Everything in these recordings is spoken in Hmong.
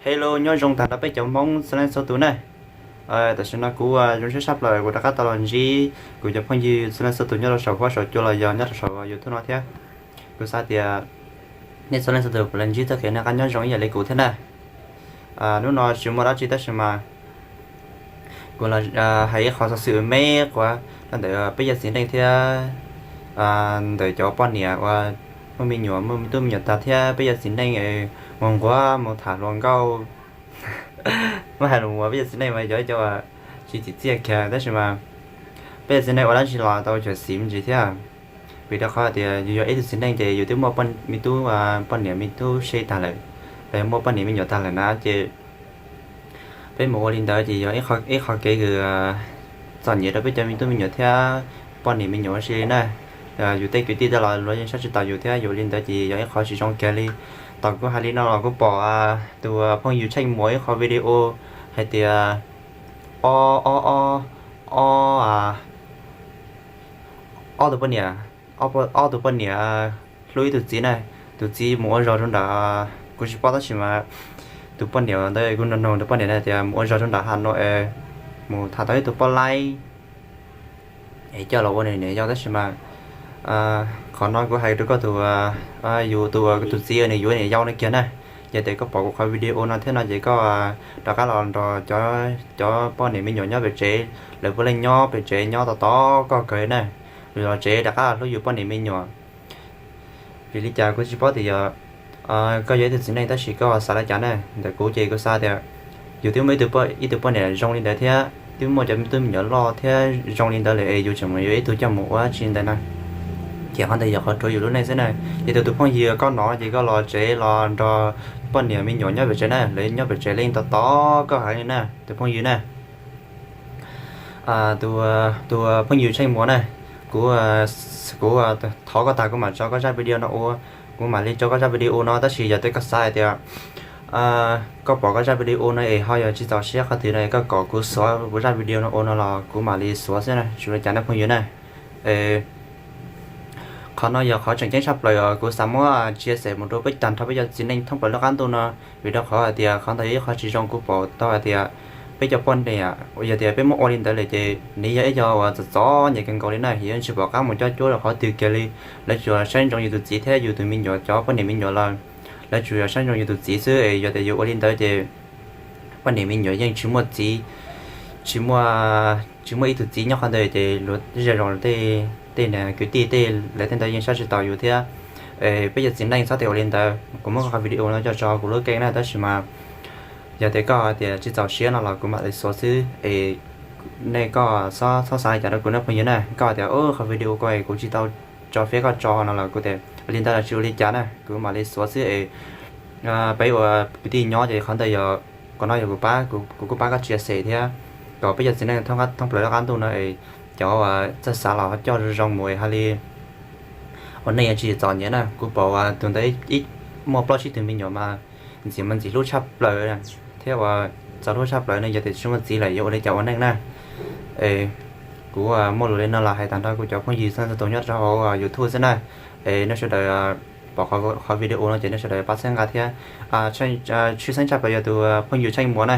Hello, nyob zoo tag nrho peb cov Hmoob txhua leej txhua tus na. Tam sim no kuv zoo siab tshaj plaws kuv rov qab tau los ntsib kuv cov phooj ywg txhua leej txhua tus nyob rau saum huab saum cua los yog nyob rau saum YouTube no thiab. Kuv xav tias nej txhua leej txhua tus puav leej ntsib txoj kev noj qab nyob zoo ib yam li kuv thiab na. Hnub no tsis muaj dab tsi tab sis mas kuv los hais ib qho xov xwm me quav rau ntawm peb cov txiv neej thiab ntawm cov poj niam uas muaj me nyuam muaj me tub me nyuam tag thiab peb cov txiv neej mus nquag mus tham hluas nkauj. Muab hais los mus peb cov txiv neej mas yog ib co tsis tsim txiaj kiag tab sis mas peb cov txiv neej ua dab tsi los tau cam xiv me ntsis thiab. Vim rau qhov tias yus yog ib tug txiv neej ces yus twb muaj me tub poj niam me tub se tag lawm, los yog muaj poj niam me nyuam tag lawm na ces peb mus ua li ntawd ces yog ib qho kev txom nyem rau peb cov me tub me nyuam thiab poj niam me nyuam ua si li na. Yus tej kwv tij tej los luag yeej saib tsis taus yus thiab yus li ntawd ces yog ib qho tsis zoo kiag li. Thaum kuv hais li no los kuv pom tus phooj ywg Tsheej Muas ib qho video hais tias ob ob ob ob tus poj niam, ob tus poj niam hlub ib tug txiv na, tus txiv mus ua zog rau nram, kuv tsis paub tab sis mas tus poj niam ntawd kuv nug nug tus poj niam na tias mus ua zog rau nram Hav Nuam es mus tham tau ib tug poj laib es coj los ua nws niam yau tab sis mas qhov no kuv hais rau koj tus, yus tus, tus txiv nws yuav niam yau no kiag na. Yog tias koj pom kuv qhov video no thiab no ces koj rov qab los nrog cov poj niam me nyuam nyob pem tsev, lawv puav leej nyob pem tsev nyob tos tos koj kawg na. Los tsev rov qab los hlub yus poj niam me nyuam. Vim li cas kuv tsis paub tias yog koj yog ib tug txiv neej tab sis koj xav li cas na. Ntawm kuv ces kuv xav tias yus twb muaj ib tug poj niam zoo li ntawd thiab twb muaj cov tub me nyuam loj thiab zoo li ntawd lawm es yus tseem mus yuav ib tug coj mus ua dab tsi ntawd na. Ces qhov ntawd yog qhov rhuav yus lub neej xwb na. Ces tus, tus phooj ywg koj no ces koj los tsev los nrog poj niam me nyuam nyob pem tsev na, lawv nyob pem tsev leej tos tos koj heev li na tus phooj ywg na. Tus, tus phooj ywg Tsheej Muas na, kuv, kuv thov koj tag kuv mam tso koj zaj video no ua, kuv mam li tso koj zaj video no tab sis yog tias koj xav hais tias koj pom koj zaj video no es ho yog tsis txaus siab qhov twg no es koj kom kuv xuav kuv zaj video no ua no los kuv mam li xuav xwb na, tsis ua li cas na phooj ywg na. Qhov no yog qhov tseem ceeb tshaj plaws os, kuv xav muab chia sẻ mus rau peb tag nrho peb cov txiv neej thoob plaws lub qab ntuj no, vim rau qhov hais tias qhov ntawd yog ib qho tsis zoo. Kuv pom tau hais tias peb cov poj niam yog tias peb muab ua li ntawd lawm ces nws yog ib co uas txom txom nyem kawg nkaus li na, yus yeej tsis pom qab mus coj cuab rau qhov twg kiag li. Lawv tsuas saib ntsoov yus tus txiv thiab yus tus me nyuam, cov poj niam me nyuam lawm, lawv tsuas yog saib ntsoov yus tus txiv xwb es yog tias yus ua li ntawd ces poj niam me nyuam yeej tsis muaj txiv, tsis muaj, tsis muaj ib tug txiv nyob qhov ntawd ces luag zej zos tej, tej kwv tij tej lawv tej ntawd yeej saib tsis taus yus thiab. Peb cov txiv neej txhob tias ua li ntawd. Kuv muab qhov video no coj tso kuv lub kênh na tab sis mas yog tias koj tias tsis txaus siab no los kuv mam li xuav xwb es nej koj txhob xav li cas rau kuv na phooj ywg na. Koj tias qhov video ko kuv tsis tau tso fiab koj tso no los kuv tias ua li ntawd los tsis ua li cas na, kuv mam li xuav xwb es peb ua kwv tij nyob ces qhov ntawd yog, qhov no yog kuv pab, kuv kuj pab koj chia sẻ thiab kom peb cov txiv neej thoob plaws lub qab ntuj no es cov uas txawj xav los ho coj zoo zoo mus es hais li uas nej yuav tsis txom nyem na. Kuv pom uas tus ntawd muaj plaub tsib tug me nyuam mas ntxim mas ntxim hlub tshaj plaws thiab uas txaus hlub tshaj plaws ne, yog tias tsis muaj txiv lawm yuav ua li cas ua neej na. Kuv muaj lus li no los hais tag nrho kuv cov phooj ywg txhua tus nyob rau hauv YouTube xwb na. Es nej sawv daws pom qhov video no ces nej sawv daws pab txhawb nqa thiab. Tshwj xeeb tshaj plaws yog tus phooj ywg Tsheej Muas na.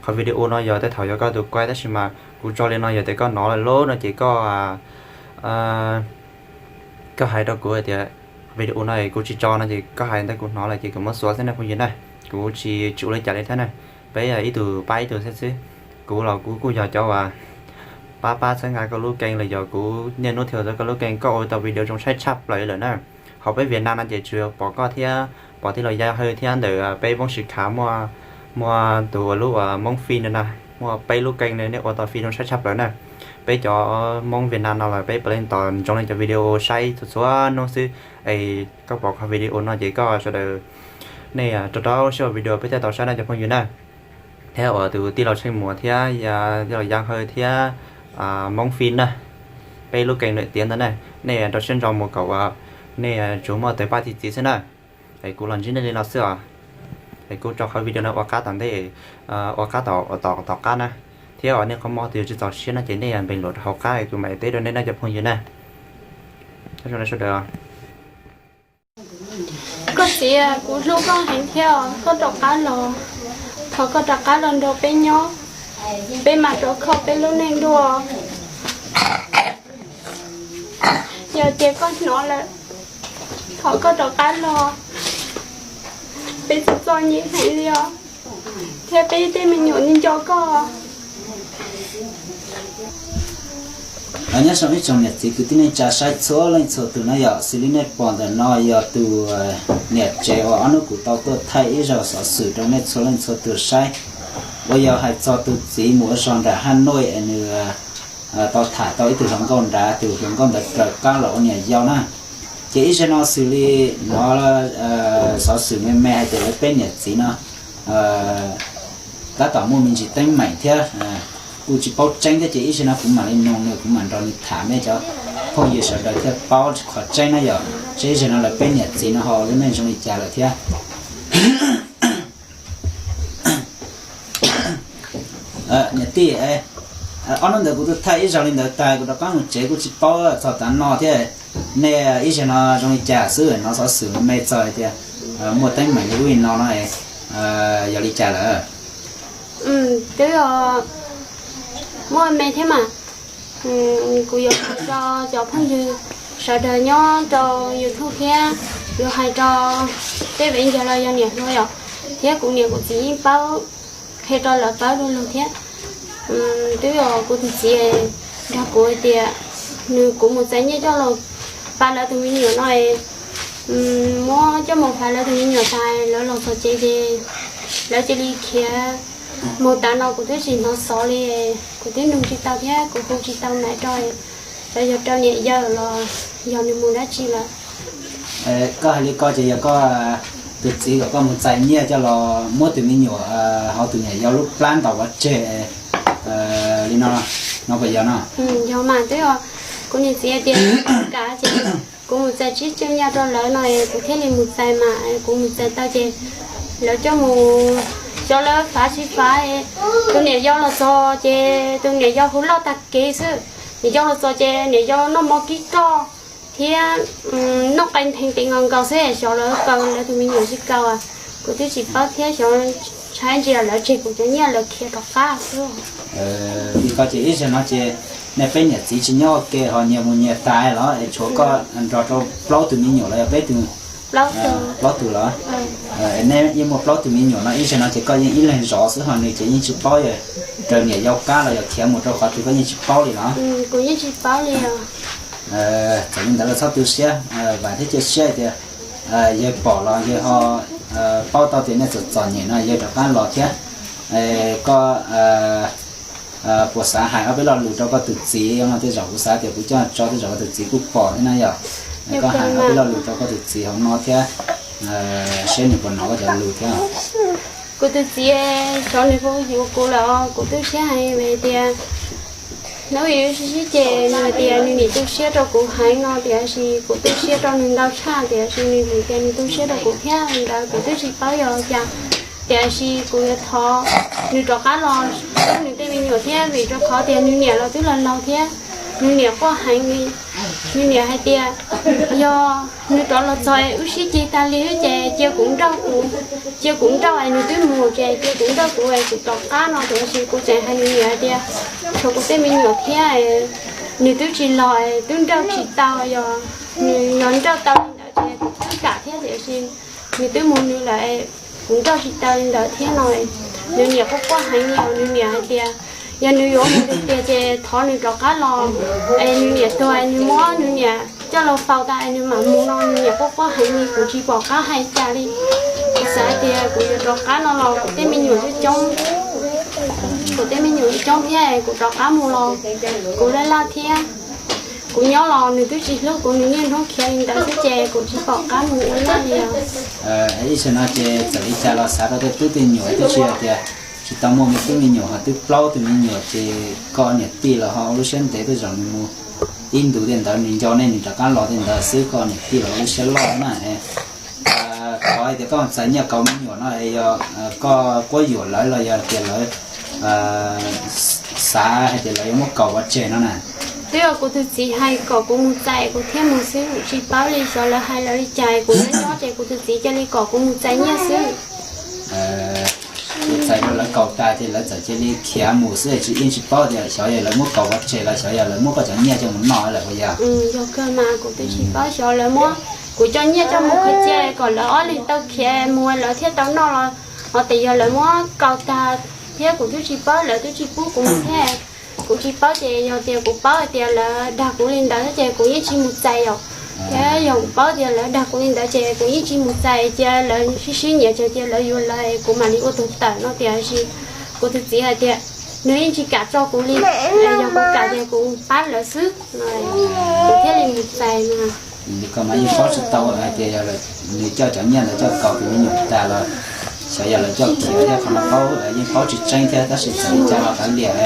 Qhov video no yog tej thaum yog koj tus kuaj tab sis mas kuv tso li no yog tias koj hnov lawm lub no ces koj, koj hais rau kuv hais tias video no kuv tsis tso no ces koj hais ntawd kuv hnov lawm ces kuv muab xuav xwb na phooj ywg na. Kuv tsis, tsis ua li cas li thiab na. Peb ib tug pab ib tug xwb xwb. Kuv los kuv kuj yog cov uas pab pab txhawb nqa koj lub kênh los yog kuv niaj hnub thiab tau koj lub kênh, koj ua tau video zoo saib tshaj plaws lawm na. Hauv peb Việt Nam no ces tsuas pom koj thiab pom tij laug Yaj Hawj thiab ntawm peb Hmoob Sis Khav muaj, muaj tus uas lub uas Hmoob Phim na, muaj peb lub kênh nej ua tau phim zoo saib tshaj plaws na. Peb cov Hmoob Việt Nam no los peb puav leej tos ntsoov nej cov video saib txhua txhua hnub xwb. Es koj pom qhov video no ces koj sawv daws nej rau rau siab ua video peb thiaj tau saib na cov phooj ywg na. Thiab uas tus tij laug Tsheej Muas thiab tij laug Yaj Hawj thiab Hmoob Phim na, peb lub kênh nổi tiếng ntawd na, nej rau siab ntso mus kom uas nej tsuas muaj tawg paj txi txiv xwb na. Es kuv los ntsib nej li no xwb os. Es kuv tso qhov video no ua qab tom ntej, ua qab tom, tom qab na. Thiab uas nej qhov muag tus yog tsis txaus siab no ces nej bình luận rau hauv qab es kuv mam teb rau nej na cov phooj ywg na. Sawv daws, koj txiv, kuv hlub koj heev thiab koj rov qab los. Thov koj rov qab los nrog peb nyob, peb mam rov kho peb lub neej dua. Yog tias koj hnov lawm, thov koj rov qab los, peb txom txom nyem heev li os, thiab peb tej me nyuam nco koj. Nyob zoo ib tsoom niam txiv kwv tij neej tsa saib txhua leej txhua tus na yom, xws li nej pom ntawm no yog tus niam tsev uas ob hnub kuv tau tuaj thaij ib zaug xov xwm rau nej txhua leej txhua tus saib, uas yog hais txog tus txiv mus ua zog nram Haj Nuj es nws tau tham tau ib tug hluas nkauj nrad, tus hluas nkauj ntawd raws qab los ua niam yau na. Ces ib zaug no xws li hnov xov xwm me me hais tias lawv peb niam txiv no tab tom muaj me ntsis teeb meem thiab, kuj tsis paub tseeb thiab ces ib zaug no kuv mam li nug nws, kuv mam nrog nws tham nej cov phooj ywg sawv daws thiaj paub qhov tseeb na yom, seb ib zaug no lawv peb niam txiv no ho ua lub neej zoo li cas lawm thiab. Niam tij, ob hnub ntawd kuv twb thaij ib zaug li ntawd tas kuv rov qab mus tsev kuj tsis paub txog tav no thiab. Nej ib zaug no zoo li cas xwb, hnov xov xwm me txog hais tias muaj teeb meem li ub li no no, yog li cas lawm? Twb muaj me thiab mas. Kuv yuav hais rau cov phooj ywg sawv daws nyob rau YouTube thiab yuav hais rau tej viv ncaus los yog niam hluas yom, thiab kuv niam kuv txiv yeej paub, qhia rau lawv paub du lug thiab. Twb yog kuv tus txiv nrog kuv hais tias nws, kuv mus txais nyiaj coj los pab lawv tus me nyuam no, muab coj mus pab lawv tus me nyuam tas lawv los txog tsev ces lawv cia li khiav mus tas no kuv twb tsis hnov xov li, kuv twb nug tsis tau thiab kuv hu tsis tau nais rau, xyov yog rau niam yau los yog nws mus dab tsi lawm. Koj hais li ko ces yog koj tus txiv kom koj mus txais nyiaj coj los muab tus me nyuam hauv tus niam yau lub plab ntaus pov tseg li no, no puas yog no? Yog mas, twb yog kuv niam txiv tias kam ces kuv mus txais tsib caug nyiaj rau lawv no kuv thiaj li mus txais mas, kuv mus txais tau ces lawv coj mus, xyov lawv fav tsis fav, tus niam yau los txog ces tus niam yau hu loj tag kev xwb. Niam yau los txog ces niam yau noj mov kib roj thiab noj qee theej tes nkaus nkaus xwb, xyov lawv kaw lawv tus me nyuam tsis kaw. Kuv twb tsis paub thiab, xyov tshaib ntsia lawv tseg kuv cov nyiaj lawv khiav rov qab xwb. Li ko ces ib zaug no ces nej peb niam txiv tsis nyob ua ke ho nyias mus nyias tas los es tshuav koj nrog rau plaub tus me nyuam los yog peb tus? Plaub tus los? Nej yeej muaj plaub tus me nyuam no ib zaug no ces koj yeej ib leeg zov xwb ho nws ces yeej tsis paub yog raws niam yau qab los yog khiav mus rau qhov twg koj yeej tsis paub li los? Kuv yeej tsis paub li os. Txawm li ntawd los txhob tu siab, vam thiab cia siab hais tias yawg pom los yawg ho paub tau tias nej txom txom nyem no yawg rov qab los thiab. Koj puas xav hais ob peb lo lus rau koj tus txiv no? Tej zaum kuv xav tias kuv coj tso tej zaum koj tus txiv kuj pom thiab na yom. Koj hais ob peb lo lus rau koj tus txiv hauv no thiab, seb nws puas hnov koj cov lus thiab. Kuv tus txiv, xyov nws puas yuav kuv lawm, kuv tu siab heev vim tias hnub ib sib sib ces nws hais tias nws nim tu siab rau kuv heev no, tiam sis kuv tu siab rau nws ntau tshaj, tiam sis nws vim tias nws tu siab rau kuv thiab li ntawd kuv twb tsis paub yog cas. Tiam sis kuv yuav thov nws rov qab los hlub nws tej me nyuam thiab, vim rau qhov tias nws niam los twb laus laus thiab, nws niam quaj heev li. Nws niam hais tias yog nws rov los txog wb sib ceg tag li ces cia kuv nrauj kuv, cia kuv nrauj es nws twb mus ces cia kuv nrauj kuv es kuv rov qab no, tiam sis kuv tseem hais nws niam hais tias tshuav kuv tej me nyuam thiab, nws twb tsis los es twb nrauj tsis tau, yog nws los nrauj tau li ntawd ces kuv twb kam thiab, tiam sis nws twb mus nws lawm, kuv nrauj tsis tau li ntawd thiab no. Nws niam quaj quaj heev li, nws niam hais tias yog nws yuav mus tiag tiag ces thov nws rov qab los, es nws niam tuag es nws muab nws niam coj los faus tas es nws mam mus no, nws niam quaj quaj heev li, kuv tsis pom qab hais cas li. Kuv xav hais tias kuv yuav rov qab no los kuv tej me nyuam coob coob, kuv tej me nyuam coob coob thiab es kuv rov qab mus los kuv laj laj thiab. Kuv nyob los nws twb tsis hlub kuv, nws niaj hnub khiav li ntawd xwb ces kuv tsis pom qab mus ua laj li os. Ib zaug no ces txawm li cas los xav rau tej tub tej nyuam, twb tsis hais tias tsis tau muaj me tub me nyuam, ho twb plaub tus me nyuam ces koj niam tij los ho ua lub siab ntev, tej zaum nws mus ib ntus tej ntawd nws nco nej nws rov qab los tej ntawd xwb, koj niam tij los ua lub siab loj na. Qhov hais tias koj txais nyiaj kaus me nyuam no es yog koj quab yuam lawv los yog tias lawv xav hais tias lawv yuav muab kaus pov tseg no na? Twb yog kuv tus txiv hais kom kuv mus txais kuv thiaj mus xwb, kuv tsis paub li, xyov lawv hais lawv li cas, kuv nyob nyob ces kuv tus txiv cia li kom kuv mus txais nyiaj xwb. Lawv kaus tas ces lawv txawm cia li khiav mus xwb, tsis, yeej tsis paub tias xyov yog lawv muab kaus pov tseg los xyov yog lawv muab koj cov nyiaj coj mus noj lawm puas yog? Yog kawg mas kuv twb tsis paub xyov lawv muab kuv cov nyiaj coj mus qhov cia kom lawv ob leeg tau khiav mus lawv thiaj tau noj los, ho tias yog lawv muab kaus tag thiab kuv twb tsis paub, lawv twb tsis pub kuv mus thiab. Kuv tsis paub ces yog tias kuv paub hais tias lawv dag kuv li ntawd ces kuv yeej tsis mus txais os. Thiab yog kuv paub tias lawv dag kuv li ntawd ces kuv yeej tsis mus txais, cia lawv sib sib nyiam, ces cia lawv yuav lawv kuv mam li ua tus tawm no tiam sis kuv tus txiv hais tias nws yeej tsis kam tso kuv li, yog kuv kam tias kuv pab lawv xwb, kuv thiaj li mus txais na. Koj mas yeej paub tsis tau hais tias yog nws coj cov nyiaj ntawd coj kaus tus me nyuam tas los xyov yog lawv coj khiav thiab, qhov no paub yeej paub tsis tseeb thiab, tab sis txawm li cas los kav liam.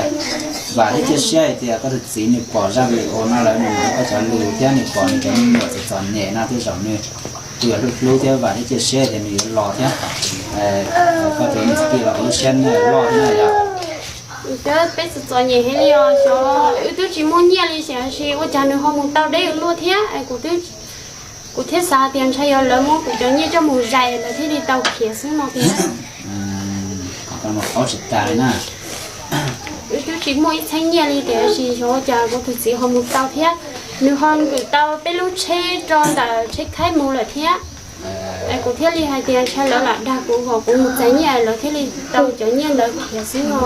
Vam thiab cia siab hais tias koj tus txiv nws pom zaj video no lawm nws hnov koj cov lus thiab nws pom nws cov me nyuam txom txom nyem no tej zaum nws kuj yuav hlub hlub thiab, vam thiab cia siab tias nws yuav los thiab. Koj tus me tij los lub siab loj thiab na yom. Peb txom txom nyem heev li os, xyov wb twb tsis muaj nyiaj li tab sis ua cas nws ho mus tau deb ua luaj thiab. Kuv thiaj xav tias ntshai yog lawv muab kuv cov nyiaj coj mus zais lawv thiaj li tau khiav xwb no tiag. Wb twb tsis muaj ib txheeb nyiaj li tiam sis xyov ua cas kuv tus txiv ho mus tau thiab, nws ho nkwm tau peb lub tsheb rau ntawm tsheb khaib mus lawm thiab. Kuv thiaj li hais tias ntshai lawv lam dag kuv kom kuv mus txais nyiaj lawv thiaj li tau cov nyiaj ntawd khiav xwb no.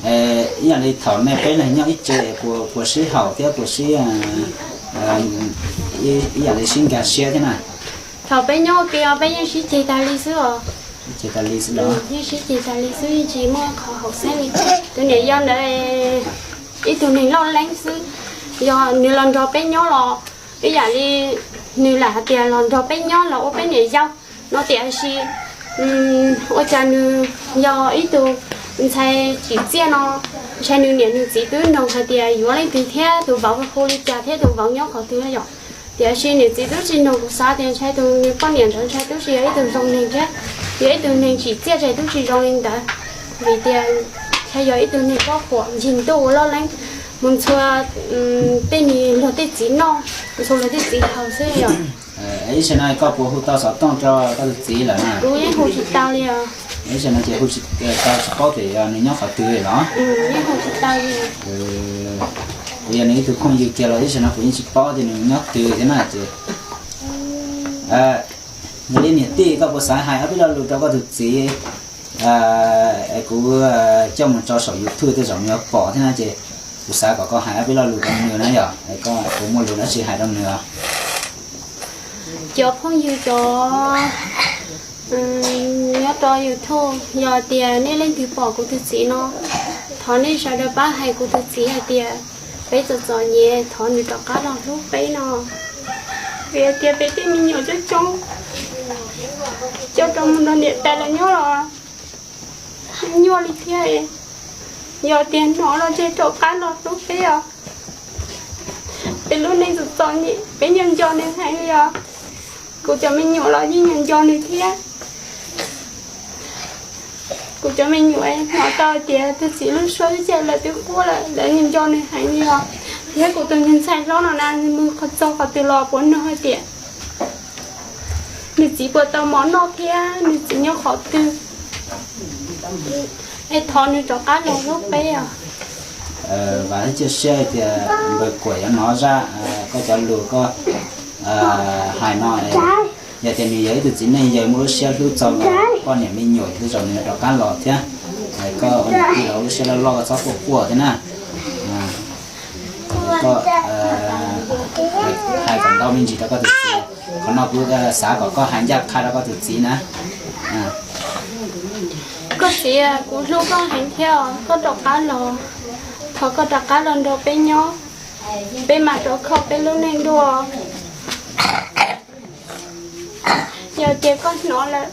Ib yam li thaum nej peb neeg nyob ib tse puas sib haum thiab puas sib, ib yam li sib nkag siab thiab na? Thaum peb nyob ua ke peb yeej sib ceg tas li xwb os. Sib ceg tas li xwb los? Yeej sib ceg tas li xwb, yeej tsis muaj qhov haum xeeb li. Tus niam yau ntawd ib tug neeg loj leeb xwb, yog nws los nrog peb nyob los ib yam li nws lam hais tias los nrog peb nyob los ua peb niam yau no tiam sis ua cas nws yog ib tug ntxhais tsim txiaj no, ntshai nws niam nws txiv twb nug hais tias yuav leej twg thiab tus vauv hu li cas thiab tus vauv nyob qhov twg yom. Tiam sis niam txiv twb tsis nug, kuv xav tias ntshai tus nws poj niam ntawd ntshai twb tsis yog ib tug zoo neeg thiab, yog ib tug neeg tsim txiaj ntshai twb tsis zoo li ntawd, vim tias ntshai yog ib tug neeg poj quam ncig ntuj ua loj leeb mus ntxhua tej niag luag tej txiv noj, ntxhua luag tej txiv haus xwb yom. Ib zaug no koj puas hu tau xov tooj rau koj tus txiv lawm na? Kuv yeej hu tsis tau li os. Ib zaug no ces hu tsis tau, tsis paub tias yog nws nyob qhov twg los? Yeej hu tsis tau li. Kuv yog nws ib tug phooj ywg kiag los ib zaug no kuv yeej tsis paub tias nws nyob twg thiab na ces yog li niam tij koj puas xav hais ob peb lo lus rau koj tus txiv? Kuv coj mus tso saum YouTube tej zaum nws yuav pom thiab na ces kuv xav kom koj hais ob peb lo lus rau nws na yom, kuv muaj lus dab tsi hais rau nws os. Cov phooj ywg cov nyob rau YouTube yog tias nej leej twg pom kuv tus txiv no, thov nej sawv daws pab hais kuv tus txiv hais tias peb txom txom nyem thov nws rov qab los hlub peb no. Vim hais tias peb tej me nyuam coob coob coj rau mus nrog niam tais lawv nyob los nyuaj li thiab. Yog tias hnov los ntshe rov qab los hlub peb os. Peb lub neej txom txom nyem peb nco nco nws heev li os. Kuv cov me nyuam los yeej nco nco nws thiab. Kuv cov me nyuam hnov tau tias tus txiv lub suab ib ce lawv twb quaj lawm, lawv nco nco nws heev li os. Thiab kuv tus niag ntxhais hlob no na nws mus qhov txog qhov twg los puav leej hais tias nws txiv puas tau mov noj thiab nws txiv nyob qhov twg. Es thov nws rov qab los hlub peb os. Vam thiab cia siab tias npawg Kuam yuav hnov zaj koj cov lus koj hais no. Yog tias nws yog ib tug txiv neej yawg muaj lub siab hlub txog poj niam me nyuam tej zaum nws yuav rov qab los thiab. Koj ua niam tij los lub siab loj loj koj txhob quaj quaj thiab na. Koj hais kom ntau me ntsis rau koj tus txiv. Qhov no kuv xav kom koj hais ncaj qha rau koj tus txiv na. Koj txiv, kuv hlub koj heev thiab os, koj rov qab los, thov koj rov qab los nrog peb nyob, peb mam rov kho peb lub neej dua. Yog tias koj hnov lawm,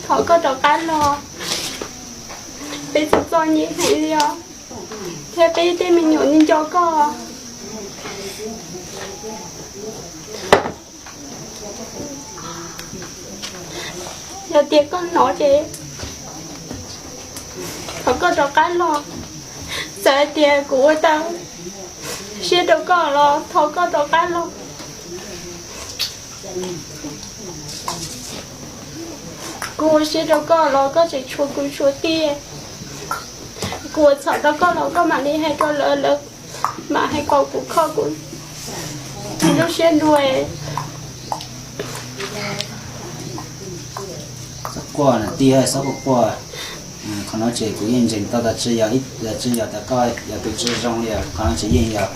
thov koj rov qab los, peb txom txom nyem heev li os, thiab peb tej me nyuam nco koj. Yog tias koj hnov ces thov koj rov qab los. Txawm hais tias kuv ua tau siab rau koj los thov koj rov qab los. Kuv ua siab rau koj los koj tseem tshua kwv tshua tij. Kuv ua txhaum rau koj los koj mam li hais rau lawv, lawv mam hais kom kuv kho kuv lub siab dua. Txhob quaj na tij, txhob quaj quaj. Qhov no ces kuv yeej ntseeg tau tas tsi yog, tsi yog tas koj yog tus tsi zoo li, qhov no ces yeej yog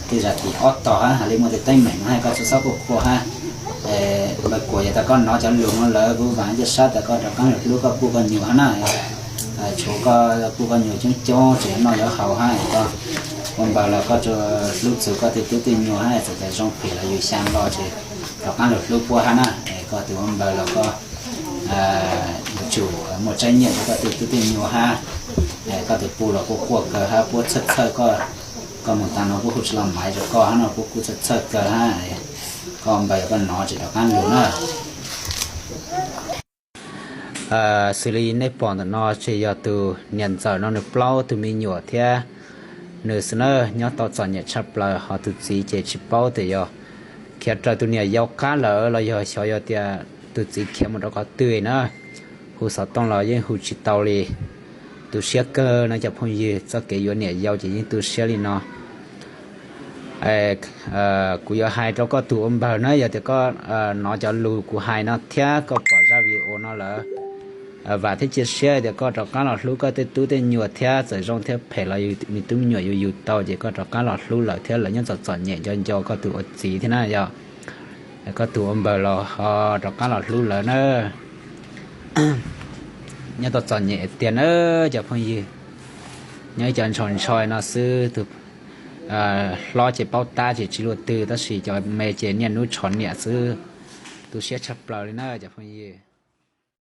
tej zam tim ob tog hab, hais li muaj tej teeb meem no hab, koj tsi txhob quaj quaj hab. Lawv kuas yog tas koj nov cov lug no lawm, kuv vaam ncaj sab tas koj rov qaab lug hlub koj puj koj nyuam hab na. Tshuav koj puj koj nyuam coob coob tseem yuav noj yuav haus hab, koj ua npaws los koj hlub txug koj tej tub tej nyuam hab, txawm tas zoo phem los yug xyaa los ces rov qaab lug hlub puab hab na. Koj tus ua npaws los koj yuav tsum muaj tsaab nyiaj rau koj tej tub tej nyuam hab. Koj tus puj los kuj quaj kawg hab, puab txhawj txhawj koj, koj moog taag no puab kuj tsi los maiv rau koj hab no, puab kuj txhawj txhawj kawg hab. Koj ua npaws koj nov ces rov qaab lug na. Xws li nej pom ntawm no ces yog tus niam ntxawm no nws plaub tug me nyuam thiab nws xwb na, nyob tau txom nyem tshaj plaws, ho tus txiv ces tsis paub tias yog khiav raws tus niam yau qab lawm los yog xyov yog tias tus txiv khiav mus rau qhov twg na. Hu xov tooj los yeej hu tsis tau li. Tu siab kawg no cov phooj ywg, txoj kev yuav niam yau ces yeej tu siab li no. Kuv yuav hais rau koj tus ua npaws na, yog tias koj nov cov lus kuv hais no thiab koj pom zaj video no lawm, vam thiab cia siab tias koj rov qaab los hlub koj tej tub tej nyuam thiab, txawm zoo thiab phem los yug me tub me nyuam yug yug tau ces koj rov qaab los hlub lawv thiab, lawv nyob txom txom nyem nco nco koj tus ua txiv thiab na yog. Koj tus ua npaws los ho rov qaab los hlub lawv na. Nyob tau txom nyem tiag na cov phooj ywg, nyob ib co ntshaus ntsho no xwb, tus hlob ces paub tab ces tsis luaj twg, tab sis cov me ces niaj hnub tshov niam xwb. Tu siab tshaj plaws li na cov phooj ywg.